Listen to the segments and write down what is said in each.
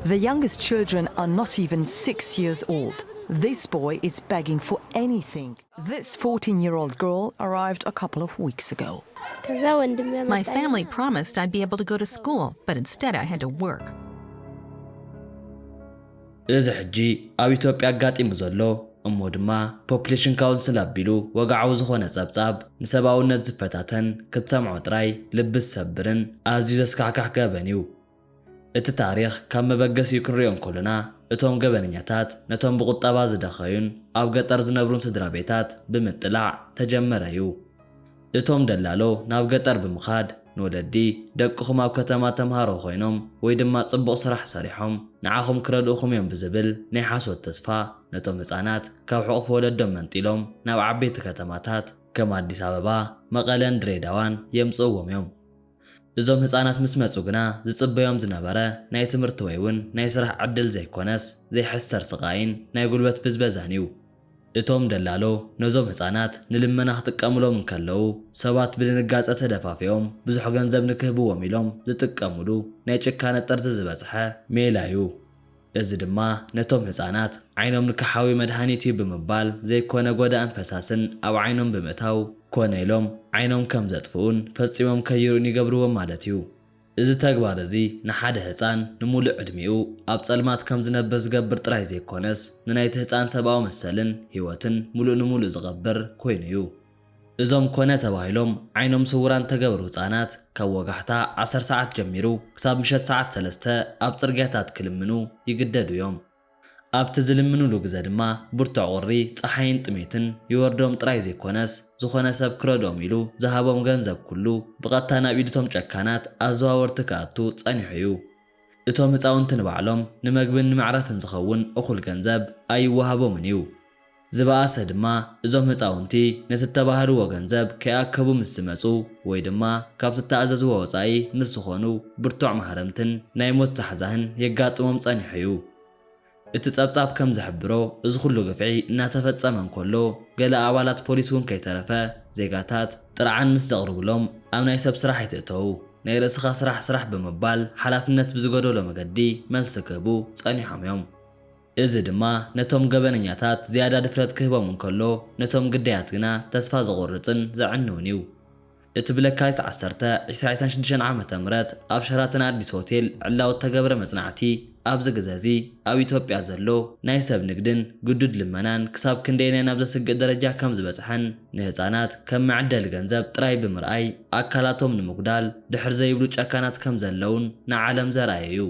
The youngest children are not even six years old. This boy is begging for anything. This fourteen year old girl arrived a couple of weeks ago. ከዛ ወንድሜ My መጣ። family promised I'd be able to go to school, but instead I had to work. እዚ ሕጂ ኣብ ኢትዮጵያ ኣጋጢሙ ዘሎ እሞ ድማ ፖፕሌሽን ካውንስል ኣቢሉ ወግዓዊ ዝኾነ ጸብጻብ ንሰብኣውነት ዝፈታተን ክትሰምዖ ጥራይ ልቢ ዝሰብርን ኣዝዩ ዘስካሕካሕ ገበን እዩ። እቲ ታሪኽ ካብ መበገሲኡ ክንሪኦ እንከሎና እቶም ገበነኛታት ነቶም ብቁጠባ ዝደኸዩን ኣብ ገጠር ዝነብሩን ስድራ ቤታት ብምጥላዕ ተጀመረ እዩ። እቶም ደላሎ ናብ ገጠር ብምኻድ ንወለዲ ደቅኹም ኣብ ከተማ ተምሃሮ ኮይኖም ወይ ድማ ጽቡቕ ስራሕ ሰሪሖም ንዓኹም ክረድእኹም እዮም ብዝብል ናይ ሓሶት ተስፋ ነቶም ህጻናት ካብ ሕቑፍ ወለዶም መንጢሎም ናብ ዓበይቲ ከተማታት ከም ኣዲስ ኣበባ፣ መቐለን ድሬዳዋን የምጽእዎም እዮም። እዞም ህጻናት ምስ መጹ ግና ዝጽበዮም ዝነበረ ናይ ትምህርቲ ወይ እውን ናይ ስራሕ ዕድል ዘይኮነስ ዘይሕሰር ስቓይን ናይ ጉልበት ብዝበዛን እዩ። እቶም ደላሎ ነዞም ህጻናት ንልመና ክጥቀምሎም እንከለዉ ሰባት ብድንጋጸ ተደፋፊኦም ብዙሕ ገንዘብ ንክህብዎም ኢሎም ዝጥቀምሉ ናይ ጭካነ ጥርዚ ዝበጽሐ ሜላ እዩ። እዚ ድማ ነቶም ህጻናት ዓይኖም ንክሓዊ መድሃኒት እዩ ብምባል ዘይኮነ ጎዳእን ፈሳስን ኣብ ዓይኖም ብምእታው ኮነ ኢሎም ዓይኖም ከም ዘጥፍኡን ፈጺሞም ከይርእዩን ይገብርዎም ማለት እዩ። እዚ ተግባር እዚ ንሓደ ህጻን ንምሉእ ዕድሚኡ ኣብ ጸልማት ከም ዝነብር ዝገብር ጥራይ ዘይኮነስ ንናይቲ ህጻን ሰብኣዊ መሰልን ህይወትን ምሉእ ንምሉእ ዝቐብር ኮይኑ እዩ። እዞም ኮነ ተባሂሎም ዓይኖም ስውራን ተገብሩ ህጻናት ካብ ወጋሕታ ዓሰርተ ሰዓት ጀሚሩ ክሳብ ምሸት ሰዓት ሰለስተ ኣብ ጽርግያታት ክልምኑ ይግደዱ እዮም። ኣብቲ ዝልምኑሉ ግዘ ድማ ብርቱዕ ቁሪ፣ ጸሓይን ጥሜትን ይወርዶም ጥራይ ዘይኮነስ ዝኾነ ሰብ ክረድኦም ኢሉ ዝሃቦም ገንዘብ ኩሉ ብቐጥታ ናብ ኢድቶም ጨካናት ኣዘዋወርቲ ክኣቱ ጸኒሑ እዩ። እቶም ህጻውንቲ ንባዕሎም ንመግብን ንመዕረፍን ዝኸውን እኹል ገንዘብ ኣይወሃቦምን እዩ። ዝበኣሰ ድማ እዞም ህጻውንቲ ነቲ እተባህልዎ ገንዘብ ከይኣከቡ ምስ ዝመጹ ወይ ድማ ካብቲ እተኣዘዝዎ ወጻኢ ምስ ዝኾኑ ብርቱዕ ማህረምትን ናይ ሞት ዛሕዛህን የጋጥሞም ጸኒሑ እዩ። እቲ ጸብጻብ ከም ዝሕብሮ እዚ ኩሉ ግፍዒ እናተፈጸመ እንከሎ ገለ ኣባላት ፖሊስ እውን ከይተረፈ ዜጋታት ጥርዓን ምስ ዘቕርብሎም ኣብ ናይ ሰብ ስራሕ ኣይትእተዉ፣ ናይ ርእስኻ ስራሕ ስራሕ ብምባል ሓላፍነት ብዝጎደሎ መገዲ መልሲ ክህቡ ጸኒሖም እዮም። እዚ ድማ ነቶም ገበነኛታት ዝያዳ ድፍረት ክህቦም እንከሎ ነቶም ግዳያት ግና ተስፋ ዘቑርጽን ዘዕንውን እዩ። እቲ ብለካቲት ዓሰርተ ዕስራን ሽዱሽተን ዓመተ ምህረት ኣብ ሸራተን ኣዲስ ሆቴል ዕላዊ እተገብረ መጽናዕቲ ኣብዚ ግዘ እዚ ኣብ ኢትዮጵያ ዘሎ ናይ ሰብ ንግድን ግዱድ ልመናን ክሳብ ክንደየናይ ናብ ዘስግእ ደረጃ ከም ዝበጽሐን ንህጻናት ከም መዕደሊ ገንዘብ ጥራይ ብምርኣይ ኣካላቶም ንምጉዳል ድሕር ዘይብሉ ጨካናት ከም ዘለውን ንዓለም ዘርኣየ እዩ።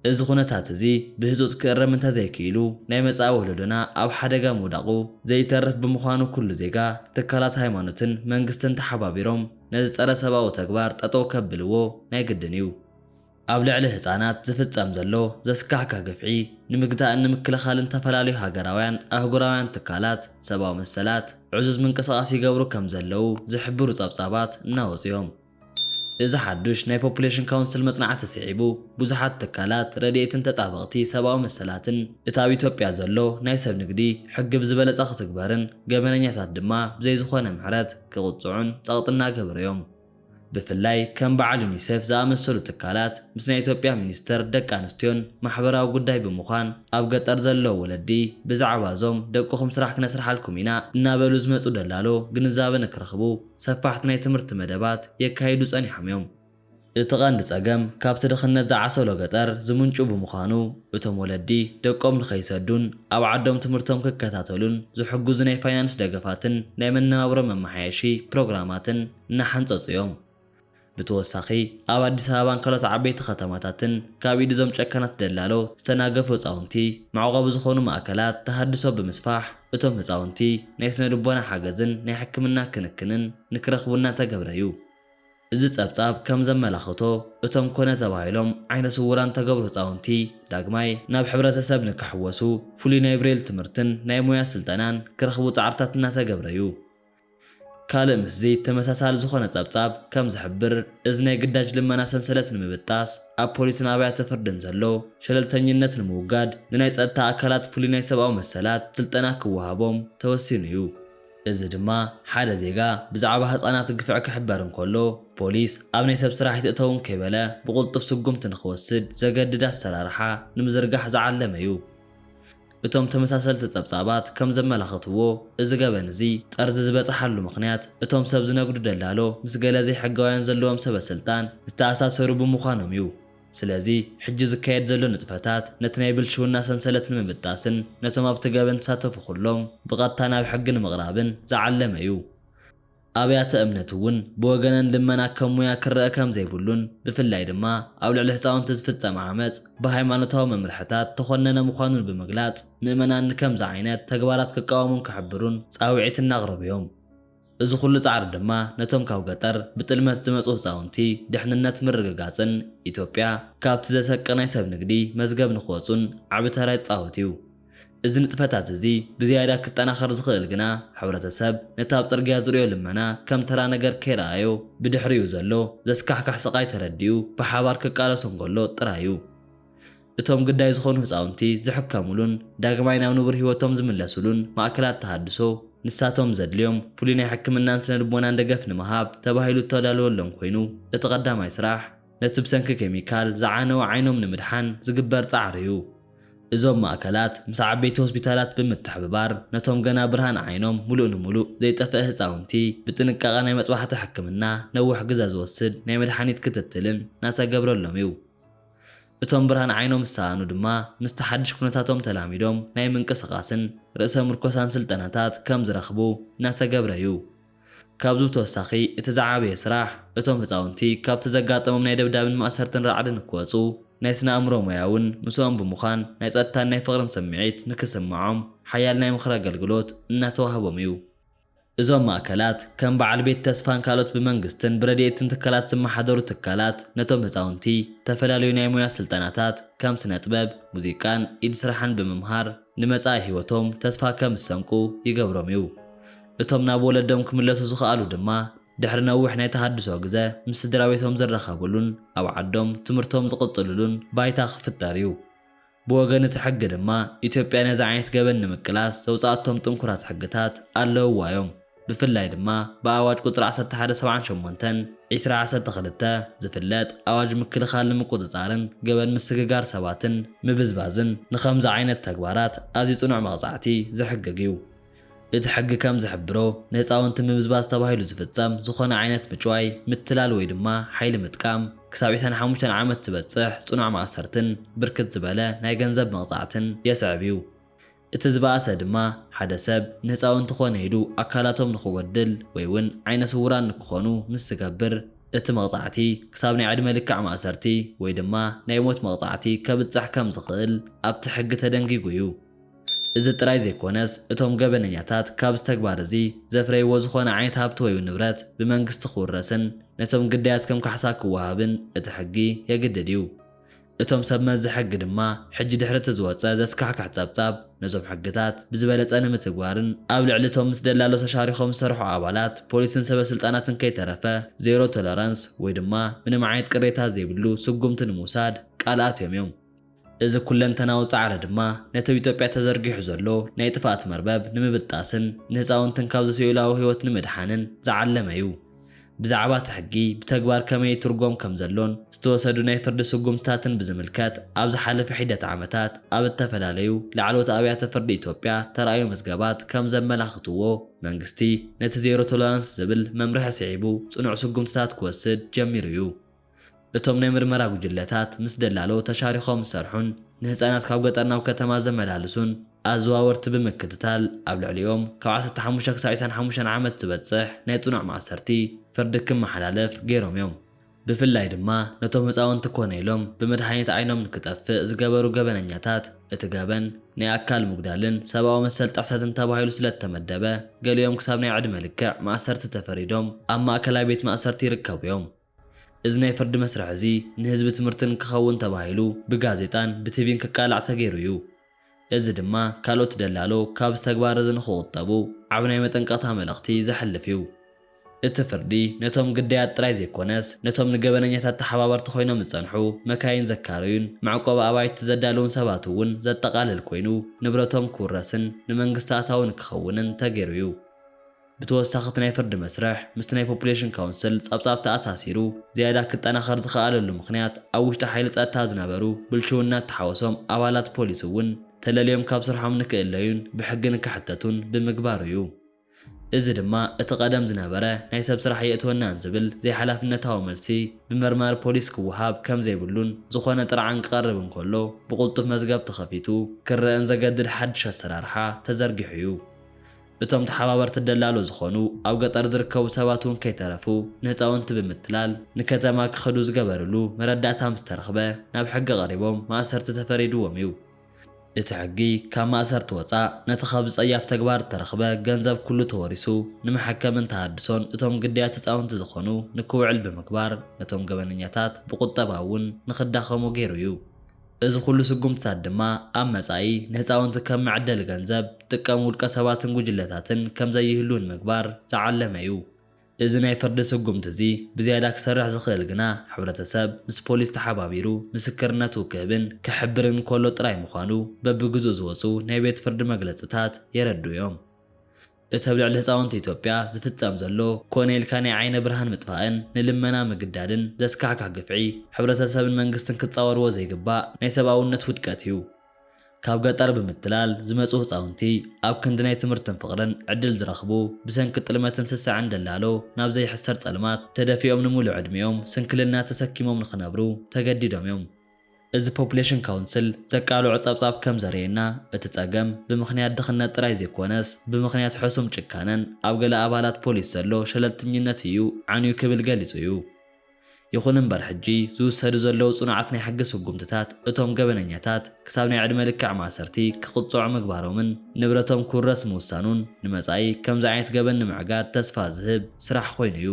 እዚ ኩነታት እዚ ብህጹጽ ክእረም እንተዘይክኢሉ ናይ መጻኢ ወለዶና ኣብ ሓደጋ ምውዳቑ ዘይተርፍ ብምዃኑ ኩሉ ዜጋ፣ ትካላት ሃይማኖትን መንግስትን ተሓባቢሮም ነዚ ጸረ ሰብኣዊ ተግባር ጠጠው ከብልዎ ናይ ግድን እዩ። ኣብ ልዕሊ ህጻናት ዝፍጸም ዘሎ ዘስካሕክሕ ግፍዒ ንምግታእን ንምክልኻልን ዝተፈላለዩ ሃገራውያን ኣህጉራውያን ትካላት ሰብኣዊ መሰላት ዕዙዝ ምንቅስቓስ ይገብሩ ከም ዘለዉ ዝሕብሩ ጸብጻባት እናወጹ እዮም። እዚ ሓዱሽ ናይ ፖፑሌሽን ካውንስል መጽናዕቲ ስዒቡ ብዙሓት ትካላት ረድኤትን ተጣበቕቲ ሰብኣዊ መሰላትን እቲ ኣብ ኢትዮጵያ ዘሎ ናይ ሰብ ንግዲ ሕጊ ብዝበለጸ ክትግበርን ገበነኛታት ድማ ብዘይ ዝኾነ ምሕረት ክቕጽዑን ጸቕጢ እናገበሩ እዮም። ብፍላይ ከም በዓል ዩኒሴፍ ዝኣመሰሉ ትካላት ምስ ናይ ኢትዮጵያ ሚኒስተር ደቂ ኣንስትዮን ማሕበራዊ ጉዳይ ብምዃን ኣብ ገጠር ዘለዉ ወለዲ ብዛዕባ እዞም ደቅኹም ስራሕ ክነስርሓልኩም ኢና እናበሉ ዝመፁ ደላሎ ግንዛበ ንክረኽቡ ሰፋሕቲ ናይ ትምህርቲ መደባት የካይዱ ፀኒሖም እዮም። እቲ ቀንዲ ፀገም ካብቲ ድኽነት ዝዓሰሎ ገጠር ዝምንጩ ብምዃኑ እቶም ወለዲ ደቆም ንኸይሰዱን ኣብ ዓዶም ትምህርቶም ክከታተሉን ዝሕግዙ ናይ ፋይናንስ ደገፋትን ናይ መነባብሮ መመሓየሺ ፕሮግራማትን እናሓንፀፁ እዮም። ብተወሳኺ ኣብ ኣዲስ ኣበባን ካልኦት ዓበይቲ ከተማታትን ካብ ኢድ እዞም ጨካናት ደላሎ ዝተናገፉ ህፃውንቲ መዕቆቢ ዝኾኑ ማእከላት ተሃድሶ ብምስፋሕ እቶም ህፃውንቲ ናይ ስነ ልቦና ሓገዝን ናይ ሕክምና ክንክንን ንክረኽቡ እናተገብረ እዩ። እዚ ጸብጻብ ከም ዘመላኽቶ እቶም ኮነ ተባሂሎም ዓይነ ስውራን ተገብሩ ህፃውንቲ ዳግማይ ናብ ሕብረተሰብ ንክሕወሱ ፍሉይ ናይ ብሬል ትምህርትን ናይ ሞያ ስልጠናን ክረኽቡ ጻዕርታት እናተገብረ እዩ። ካልእ ምስዚ ተመሳሳሊ ዝኾነ ጸብጻብ ከም ዝሕብር እዚ ናይ ግዳጅ ልመና ሰንሰለት ንምብጣስ ኣብ ፖሊስን ኣብያተ ፍርድን ዘሎ ሸለልተኝነት ንምውጋድ ንናይ ጸጥታ ኣካላት ፍሉይ ናይ ሰብኣዊ መሰላት ስልጠና ክወሃቦም ተወሲኑ እዩ። እዚ ድማ ሓደ ዜጋ ብዛዕባ ህጻናት ግፍዒ ክሕበር እንከሎ፣ ፖሊስ ኣብ ናይ ሰብ ስራሕ ይትእተው እንከይበለ ብቕልጡፍ ስጉምቲ ንኽወስድ ዘገድድ ኣሰራርሓ ንምዝርጋሕ ዝዓለመ እዩ። እቶም ተመሳሰልቲ ጸብጻባት ከም ዘመላኽትዎ፣ እዚ ገበን እዚ ጠርዚ ዝበጽሓሉ ምኽንያት፣ እቶም ሰብ ዝነግዱ ደላሎ ምስ ገለ ዘይሕጋውያን ዘለዎም ሰበ ስልጣን ዝተኣሳሰሩ ብምዃኖም እዩ። ስለዚ፣ ሕጂ ዝካየድ ዘሎ ንጥፈታት ነቲ ናይ ብልሽውና ሰንሰለት ንምብጣስን ነቶም ኣብቲ ገበን ዝሳተፉ ኩሎም ብቐጥታ ናብ ሕጊ ንምቕራብን ዝዓለመ እዩ። ኣብያተ እምነት እውን ብወገነን ልመና ከም ሙያ ክረአ ከም ዘይብሉን፣ ብፍላይ ድማ ኣብ ልዕሊ ህፃውንቲ ዝፍጸም ዓመፅ ብሃይማኖታዊ መምርሕታት ተኾነነ ምዃኑን ብምግላጽ፣ ምእመናን ንከምዚ ዓይነት ተግባራት ክቃወሙን ክሕብሩን ጻውዒት እናቕረቡ እዮም። እዚ ኩሉ ጻዕሪ ድማ ነቶም ካብ ገጠር ብጥልመት ዝመጹ ህፃውንቲ ድሕንነት ምርግጋጽን ኢትዮጵያ ካብቲ ዘሰቅቕ ናይ ሰብ ንግዲ መዝገብ ንክወጹን ዓቢ ተራ ይጻወት እዩ። እዚ ንጥፈታት እዚ ብዝያዳ ክጠናኸር ዝኽእል ግና ሕብረተሰብ ነቲ ኣብ ጽርግያ ዝርእዮ ልመና ከም ተራ ነገር ከይረኣዮ ብድሕሪኡ ዘሎ ዘስካሕክሕ ስቓይ ተረዲኡ ብሓባር ክቃለሶ እንከሎ ጥራይ እዩ። እቶም ግዳይ ዝኾኑ ህፃውንቲ ዝሕከሙሉን ዳግማይ ናብ ንቡር ህይወቶም ዝምለሱሉን ማእከላት ተሃድሶ ንሳቶም ዘድልዮም ፍሉይ ናይ ሕክምናን ስነ ልቦናን ደገፍ ንምሃብ ተባሂሉ እተዳለወሎም ኮይኑ እቲ ቀዳማይ ስራሕ ነቲ ብሰንኪ ኬሚካል ዝዓነወ ዓይኖም ንምድሓን ዝግበር ጻዕሪ እዩ። እዞም ማእከላት ምስ ዓበይቲ ሆስፒታላት ብምትሕብባር ነቶም ገና ብርሃን ዓይኖም ሙሉእ ንሙሉእ ዘይጠፍአ ህፃውንቲ ብጥንቃቐ ናይ መጥባሕቲ ሕክምና ነዊሕ ግዘ ዝወስድ ናይ መድሓኒት ክትትልን እናተገብረሎም እዩ። እቶም ብርሃን ዓይኖም ዝሰኣኑ ድማ ምስቲ ሓድሽ ኩነታቶም ተላሚዶም ናይ ምንቅስቓስን ርእሰ ምርኮሳን ስልጠናታት ከም ዝረኽቡ እናተገብረ እዩ። ካብዚ ብተወሳኺ እቲ ዝዓበየ ስራሕ እቶም ህፃውንቲ ካብቲ ዘጋጠሞም ናይ ደብዳብን ማእሰርትን ራዕድን ክወፁ ናይ ስነ ኣእምሮ ሞያውን ምስኦም ብምዃን ናይ ፀጥታን ናይ ፍቕርን ስምዒት ንክስምዖም ሓያል ናይ ምኽሪ ኣገልግሎት እናተዋህቦም እዩ። እዞም ማእከላት ከም በዓል ቤት ተስፋን ካልኦት ብመንግስትን ብረድኤትን ትካላት ዝመሓደሩ ትካላት ነቶም ህፃውንቲ ዝተፈላለዩ ናይ ሞያ ስልጠናታት ከም ስነ ጥበብ፣ ሙዚቃን ኢድ ስራሕን ብምምሃር ንመጻኢ ህይወቶም ተስፋ ከም ዝሰንቁ ይገብሮም እዩ። እቶም ናብ ወለዶም ክምለሱ ዝኸኣሉ ድማ ድሕሪ ነዊሕ ናይ ተሃድሶ ግዘ ምስ ስድራ ቤቶም ዝራኸብሉን ኣብ ዓዶም ትምህርቶም ዝቕጽልሉን ባይታ ክፍጠር እዩ። ብወገን እቲ ሕጊ ድማ ኢትዮጵያ ነዚ ዓይነት ገበን ንምቅላስ ዘውፅኣቶም ጥንኩራት ሕግታት ኣለውዋ እዮም። ብፍላይ ድማ ብኣዋጅ ቁፅሪ ዓሰርተ ሓደ ሰብዓን ሸሞንተን ዕስራ ዓሰርተ ክልተ ዝፍለጥ ኣዋጅ ምክልኻል ንምቁፅፃርን ገበን ምስግጋር ሰባትን ምብዝባዝን ንኸምዚ ዓይነት ተግባራት ኣዝዩ ፅኑዕ መቕፃዕቲ ዝሕግግ እዩ። እቲ ሕጊ ከም ዝሕብሮ፣ ንህፃውንቲ ምብዝባዝ ተባሂሉ ዝፍፀም ዝኾነ ዓይነት ምጭዋይ፣ ምትላል ወይ ድማ ሓይሊ ምጥቃም፣ ክሳብ ዕስራን ሓሙሽተን ዓመት ዝበፅሕ ፅኑዕ ማእሰርትን ብርክት ዝበለ ናይ ገንዘብ መቕፃዕትን የስዕብ እዩ። እቲ ዝበኣሰ ድማ፣ ሓደ ሰብ ንህፃውንቲ ኮነ ኢሉ ኣካላቶም ንክጎድል ወይ እውን ዓይነ ስውራን ንክኾኑ ምስ ዝገብር፣ እቲ መቕፃዕቲ ክሳብ ናይ ዕድመ ልክዕ ማእሰርቲ ወይ ድማ ናይ ሞት መቕፃዕቲ ከብፅሕ ከም ዝኽእል ኣብቲ ሕጊ ተደንጊጉ እዩ። እዚ ጥራይ ዘይኮነስ፣ እቶም ገበነኛታት ካብዚ ተግባር እዚ ዘፍረይዎ ዝኾነ ዓይነት ሃብቲ ወይ ንብረት ብመንግስቲ ክውረስን ነቶም ግዳያት ከም ካሕሳ ክወሃብን እቲ ሕጊ የግድድ እዩ። እቶም ሰብ መዚ ሕጊ ድማ፣ ሕጂ ድሕሪ እቲ ዝወጸ ዘስካሕክሕ ጸብጻብ፣ ነዞም ሕግታት ብዝበለጸ ንምትግባርን ኣብ ልዕሊ እቶም ምስ ደላሎ ተሻሪኾም ዝሰርሑ ኣባላት ፖሊስን ሰበ ስልጣናትን ከይተረፈ ዜሮ ቶለራንስ ወይ ድማ ምንም ዓይነት ቅሬታ ዘይብሉ ስጉምቲ ንምውሳድ ቃል ኣትዮም እዮም። እዚ ኩለንተናዊ ጻዕሪ ድማ ነቲ ኣብ ኢትዮጵያ ተዘርጊሑ ዘሎ ናይ ጥፍኣት መርበብ ንምብጣስን ንህጻውንትን ካብዚ ስኢላዊ ህይወት ንምድሓንን ዝዓለመ እዩ። ብዛዕባ እቲ ሕጊ ብተግባር ከመይ ይትርጎም ከም ዘሎን ዝተወሰዱ ናይ ፍርዲ ስጉምትታትን ብዝምልከት ኣብ ዝሓለፈ ሒደት ዓመታት ኣብ እተፈላለዩ ላዕለዎት ኣብያተ ፍርዲ ኢትዮጵያ ተራእዩ መዝገባት ከም ዘመላኽትዎ መንግስቲ ነቲ ዜሮ ቶለራንስ ዝብል መምርሒ ስዒቡ ጽኑዕ ስጉምትታት ክወስድ ጀሚሩ እዩ። እቶም ናይ ምርመራ ጉጅለታት ምስ ደላሎ ተሻሪኾም ዝሰርሑን ንህፃናት ካብ ገጠር ናብ ከተማ ዘመላልሱን ኣዘዋወርቲ ብምክትታል ኣብ ልዕሊኦም ካብ ዓሰርተ ሓሙሽተ ክሳብ ዕስራን ሓሙሽተን ዓመት ዝበፅሕ ናይ ፅኑዕ ማእሰርቲ ፍርዲ ክመሓላለፍ ገይሮም እዮም። ብፍላይ ድማ ነቶም ህፃውንቲ ኮነ ኢሎም ብመድሃኒት ዓይኖም ንክጠፍእ ዝገበሩ ገበነኛታት እቲ ገበን ናይ ኣካል ምጉዳልን ሰብኣዊ መሰል ጥሕሰትን ተባሂሉ ስለእተመደበ ገሊኦም ክሳብ ናይ ዕድመ ልክዕ ማእሰርቲ ተፈሪዶም ኣብ ማእከላይ ቤት ማእሰርቲ ይርከቡ እዮም። እዚ ናይ ፍርዲ መስርሕ እዚ ንህዝቢ ትምህርቲ ንክኸውን ተባሂሉ ብጋዜጣን ብቲቪን ክቃላዕ ተገይሩ እዩ። እዚ ድማ ካልኦት ደላሎ ካብዚ ተግባር እዚ ንክቑጠቡ ዓቢ ናይ መጠንቀቕታ መልእኽቲ ዘሕልፍ እዩ። እቲ ፍርዲ ነቶም ግዳያት ጥራይ ዘይኮነስ ነቶም ንገበነኛታት ተሓባበርቲ ኮይኖም ዝጸንሑ መካይን ዘካረዩን መዕቆቢ ኣባይቲ ዘዳለዉን ሰባት እውን ዘጠቓልል ኮይኑ ንብረቶም ክውረስን ንመንግስቲ ኣታዊ ንክኸውንን ተገይሩ እዩ። ብተወሳኺ እቲ ናይ ፍርዲ መስርሕ ምስቲ ናይ ፖፑሌሽን ካውንስል ጸብጻብ ተኣሳሲሩ ዝያዳ ክጠናኸር ዝኸኣለሉ ምኽንያት ኣብ ውሽጢ ሓይሊ ጸጥታ ዝነበሩ ብልሽውና እተሓወሶም ኣባላት ፖሊስ እውን ተለልዮም ካብ ስርሖም ንክእለዩን ብሕጊ ንክሕተቱን ብምግባሩ እዩ። እዚ ድማ እቲ ቀደም ዝነበረ ናይ ሰብ ስራሕ የእትወናን ዝብል ዘይሓላፍነታዊ መልሲ ብመርማሪ ፖሊስ ክወሃብ ከም ዘይብሉን ዝኾነ ጥርዓን ክቐርብ እንከሎ ብቕልጡፍ መዝገብ ተኸፊቱ ክረአን ዘገድድ ሓድሽ ኣሰራርሓ ተዘርጊሑ እዩ። እቶም ተሓባበርቲ ደላሎ ዝኾኑ ኣብ ገጠር ዝርከቡ ሰባት እውን ከይተረፉ ንህፃውንቲ ብምትላል ንከተማ ክኸዱ ዝገበርሉ መረዳእታ ምስ ተረኽበ ናብ ሕጊ ቀሪቦም ማእሰርቲ ተፈሪድዎም እዩ። እቲ ሕጊ ካብ ማእሰርቲ ወፃእ ነቲ ካብ ዝፀያፍ ተግባር እተረኽበ ገንዘብ ኩሉ ተወሪሱ ንመሐከምን ተሃድሶን እቶም ግዳያት ህፃውንቲ ዝኾኑ ንክውዕል ብምግባር ነቶም ገበነኛታት ብቁጠባ እውን ንክዳኸሙ ገይሩ እዩ። እዚ ኩሉ ስጉምትታት ድማ ኣብ መጻኢ ንህፃውንቲ ከም መዐደሊ ገንዘብ ዝጥቀሙ ውልቀ ሰባትን ጉጅለታትን ከም ዘይህሉ ንምግባር ዝዓለመ እዩ። እዚ ናይ ፍርዲ ስጉምቲ እዚ ብዝያዳ ክሰርሕ ዝኽእል ግና ሕብረተሰብ ምስ ፖሊስ ተሓባቢሩ ምስክርነቱ ክህብን ክሕብርን ከሎ ጥራይ ምዃኑ በብግዝኡ ዝወፁ ናይ ቤት ፍርዲ መግለፅታት የረድኡ እዮም። እቲ ኣብ ልዕሊ ህፃውንቲ ኢትዮጵያ ዝፍጸም ዘሎ ኮነ ኢልካ ናይ ዓይነ ብርሃን ምጥፋእን ንልመና ምግዳድን ዘስካሕክሕ ግፍዒ ሕብረተሰብን መንግስትን ክጻወርዎ ዘይግባእ ናይ ሰብኣውነት ውድቀት እዩ። ካብ ገጠር ብምትላል ዝመጹ ህፃውንቲ ኣብ ክንዲ ናይ ትምህርትን ፍቕርን ዕድል ዝረኽቡ ብሰንኪ ጥልመትን ስስዐን ደላሎ ናብ ዘይሕሰር ጸልማት ተደፊኦም ንምሉእ ዕድሚኦም ስንክልና ተሰኪሞም ንኽነብሩ ተገዲዶም እዮም። እዚ ፖፑሌሽን ካውንስል ዘቃልዖ ጸብጻብ ከም ዘርእየና እቲ ጸገም ብምኽንያት ድኽነት ጥራይ ዘይኮነስ ብምኽንያት ሕሱም ጭካነን ኣብ ገለ ኣባላት ፖሊስ ዘሎ ሸለልተኝነት እዩ ዓንዩ ክብል ገሊጹ እዩ። ይኹን እምበር ሕጂ ዝውሰዱ ዘለዉ ጽኑዓት ናይ ሕጊ ስጉምትታት እቶም ገበነኛታት ክሳብ ናይ ዕድመ ልክዕ ማእሰርቲ ክቕጽዑ ምግባሮምን ንብረቶም ክውረስ ምውሳኑን ንመጻኢ ከምዚ ዓይነት ገበን ንምዕጋት ተስፋ ዝህብ ስራሕ ኮይኑ እዩ።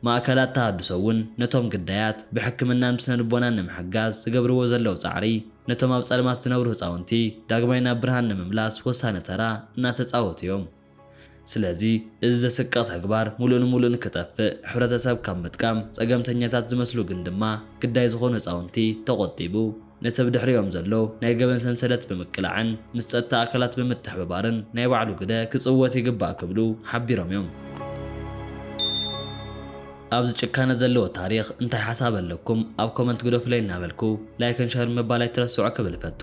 ማእከላት ተሃድሶ እውን ነቶም ግዳያት ብሕክምናን ብስነ ልቦናን ንምሕጋዝ ዝገብርዎ ዘለዉ ጻዕሪ ነቶም ኣብ ጸልማት ዝነብሩ ህጻውንቲ ዳግማይ ናብ ብርሃን ንምምላስ ወሳኒ ተራ እናተጻወቱ እዮም። ስለዚ እዚ ዘስቅቕ ተግባር ሙሉእ ንሙሉእ ንክጠፍእ ሕብረተሰብ ካብ ምጥቃም ጸገምተኛታት ዝመስሉ ግን ድማ ግዳይ ዝኾኑ ህጻውንቲ ተቖጢቡ ነቲ ብድሕሪኦም ዘሎ ናይ ገበን ሰንሰለት ብምቅላዕን ምስ ጸጥታ ኣካላት ብምትሕብባርን ናይ ባዕሉ ግደ ክጽወት ይግባእ ክብሉ ሓቢሮም እዮም። ኣብዚ ጭካነ ዘለዎ ታሪኽ እንታይ ሓሳብ ኣለኩም ኣብ ኮመንት ግደፉለይ እናበልኩ ላይክን ሸር ምባል ኣይትረስዑ ክብል እፈቱ።